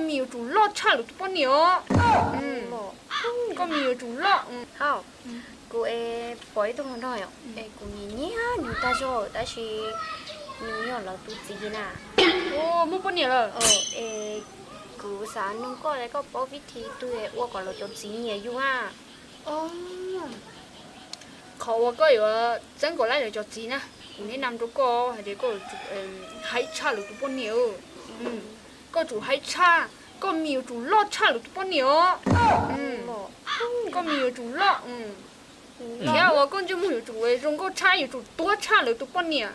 Mis yuav tsum loj tshaj lwm tus poj niam os. Koj mis yuav tsum loj. Kuv es pom ib tug hluas nraug es kuv nyiam nyiam nws tag zog tab sis nws yog lawv tus txiv na. Muaj poj niam lawm. Es kuv xav nug koj, koj paub vib thi twg ua kom lawv cov txiv nyiam yus a? Qhov uas koj yuav txeeb kom laib lawv cov txiv na, kuv neb nam rau koj hais tias koj yuav tsum haib tshaj lawv tus poj niam. Koj tsum haib tshaj, koj mis yuav tsum loj tshaj lawv tus poj niam os. Koj mis yuav tsum loj thiab uas koj ntsej muag yuav tsum zoo nkauj tshaj, yuav tsum tuab tshaj lawv tus poj niam.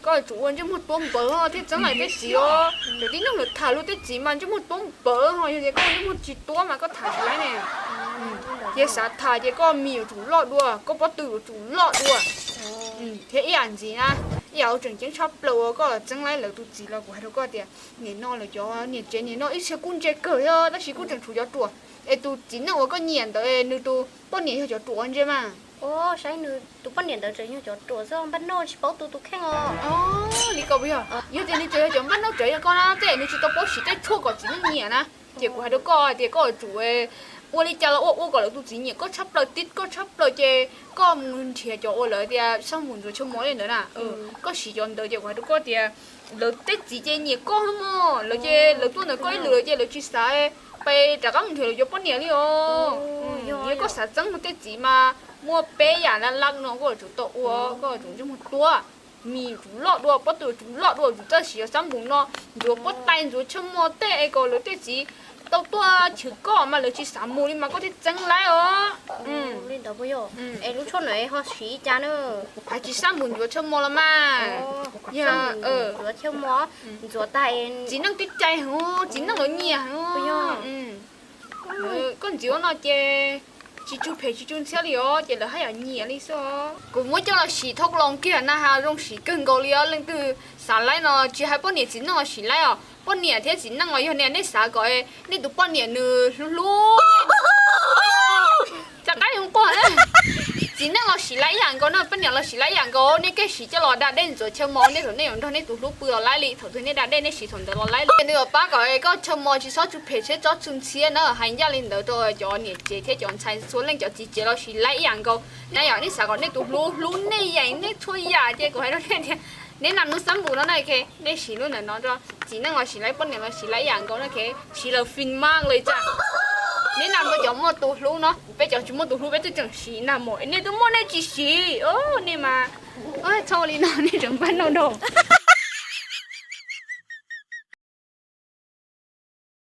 Koj yuav tsum ua ntsej muag tuab npawv thiaj txeeb laib tej txiv os. Cov tib neeg lawv tham luag tej txiv mas ntsej muag tuab npawv ho yog tias koj ntsej muag tsis tuab mas koj tham tsis laib ne. Ces xav tham ces koj mis yuav tsum loj dua, koj pob tw yuav tsum loj dua. Thiab ib yam ntxiv na, ib yam uas tseem ceeb tshaj plaws uas koj txeeb laib lawv tus txiv los kuv hais rau koj tias nim no lawv cov niam tsev nim no ib txhia kuj ntse kawg thiab tab sis kuj tseem tshuav cov ruam. Es tus txiv neej uas koj nyiam ntawd nws tus poj niam yog cov ruam ua ntse mas. Saib nws tus poj niam ntawd tseem yog cov ruam xwb, npaj noj tsis paub tu tus kheej os. Li ko puas yog? Yog tias nws tseem yog cov npaj noj tseem yog koj na, tej nws tsis tau paub siv tej tshuaj kom txiv neej nyiam na. Ces kuv hais rau koj tias koj yuav tsum ua li cas los ua ua kom lawv tus txiv nyiam koj tshaj plaws, tib koj tshaj plaws ces koj mus nrhiav cov uas lawv tias xab npum ntxuav chaw mos li ntawd na. Koj siv cov ntawd ces kuv hais rau koj tias lawv tej txiv ces nyiam koj mog, lawv ces lawv tuaj ntawm koj ib lwm lawm ces lawv tsis xav pes rov qab mus nrhiav lawv cov poj niam li os. Yog koj xav txeeb mus tej txiv mas muaj peb yam laj laj no koj yuav tsum tau ua, koj yuav tsum ntsej muag tuab, mis yuav tsum loj dua, pob tw yuav tsum loj dua, yuav tsum txawj siv cov xab npum no ntxuav pob tais ntxuav chaw mos tej es kom lawv tej txiv tau tuaj chwv koj mas lawv tsis xav mus li mas koj thiaj txeeb laib os. Li ntawd puas yog? Es lub tshuaj no ho siv li cas na? Hais tsis xab npum ntxuav chaw mos los mas. Ntxuav chaw mos, ntxuav tag txiv neej twb cai heev, txiv neej lawv nyiam heev. Koj ntxiv ua no ces tsis tsw phem tsis tsw ntxhiab li os, ces lawv haj yam nyiam li xwb os. Kuv muab coj los sim thoob loo kiag na has zoo siv kawg nkaus li os. Leej twg xav laib no tsis hais poj niam txiv neej los sim laib os. Poj niam thiab txiv neej los yog nej xav kom nej tus poj niam nws hlub hlub rov qab yuav quaj. Txiv neej los siv laib ib yam nkaus no, poj niam los siv laib ib yam nkaus. Nej kev siv coj los da dej ntxuav chaw mos, nej thaum nej yuav nrog nej tus hlub pw los laib li, thaum twg nej da dej nej siv thaum ntawd los laib li. Nws yuav pab kom koj chaw mos tsis txhob tsw phem thiab txhob tsw ntxhiab na. Hais ncaj li ntawd rau cov niam tsev thiab cov ntxhais txhua leej, cov txiv tsev los siv laib ib yam nkaus. Na yog nej xav kom nej tus hlub hlub nej yeej nej txhua yam ces kuv hais rau nej tias nej nam hnub xab npum no na, nej siv lub ntawm no rau txiv neej los siv laib poj niam los siv laib ib yam nkaus no, siv lawm fin maj li cas. Nej nam rau cov muaj tus hlub no, peb cov tsis muaj tus hlub peb twb tseem siv na mos, nej twb muaj nej tsis siv, nej mas txhob li no nej tseem npaj noj dog.